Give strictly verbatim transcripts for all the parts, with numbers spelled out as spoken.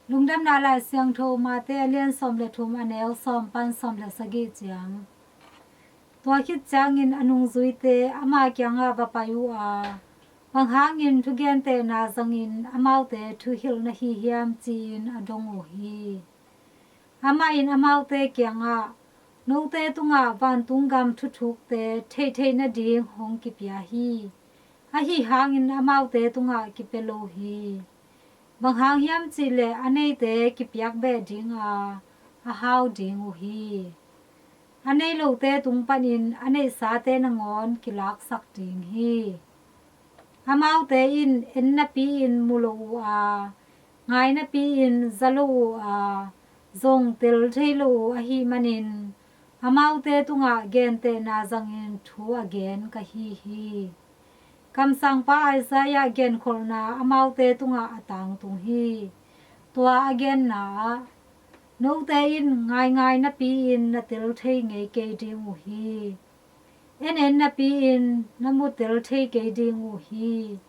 Lungdamna Lai Siangtho Mate a lian sawm le thum, a neu sawm pan sawm le sagih ciang. Tua khit ciangin a nungzuite ama kiangah va pai uh a, "Bang hangin thugentehna zangin amaute thuhilh na hi hiam?" ci-in a dong uh hi. Amah in amaute kiangah, "Note tungah vantung gam thuthukte theihtheih nading hong kipia hi. Ahi hangin amaute tungah kipia lo hi. Bang hang hiam cih leh a neite kipiak beh ding a, a hau ding uh hi. A nei lote tung panin a neihsate nangawn kilaksak ding hi. Amaute in en napi-in mu lo uh a, ngai napi-in za lo uh a, zong tel thei lo uh ahih manin, amaute tungah gentehna zangin thu a gen ka hi hi." Kamsangpa Isaiah genkholhna amaute tungah a tangtung hi. Tua a genna ah, "Note in ngaingai napi-in na tel thei ngei kei ding uh hi. En en napi-in na mu tel thei kei ding uh hi.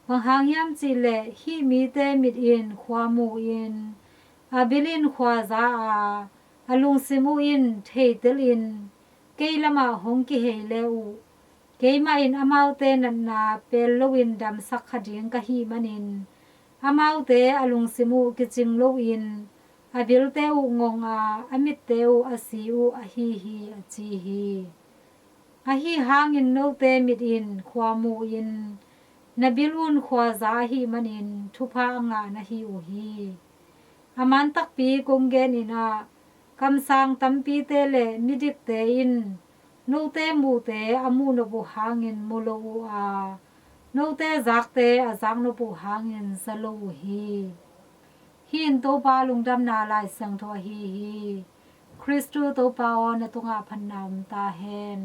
Bang hang hiam cih leh hih mite mit in khua mu-in, a bil in khua za a, a lungsim uh in theitel in kei lamah hong kihei le uh, keimah in amaute natna pel loin damsak kha ding ka hih manin, amaute a lungsim uh kicing loin, a bilte uh ngong a, a mitte uh a si uh ahi hi," a ci hi. "Ahi hangin note mit in khua mu-in, na bil un khua za ahih manin thupha a ngah na hi uh hi. A man takpi kong genin ah, kamsang tampite le midikte in note muhte a muh nop uh hangin mu lo uh a, note zakte a zak nop uh hangin za lo uh hi." Hih in Topa Lungdamna Lai Siangtho ahi hi. Khristu Topa aw, na tungah phatna om ta hen.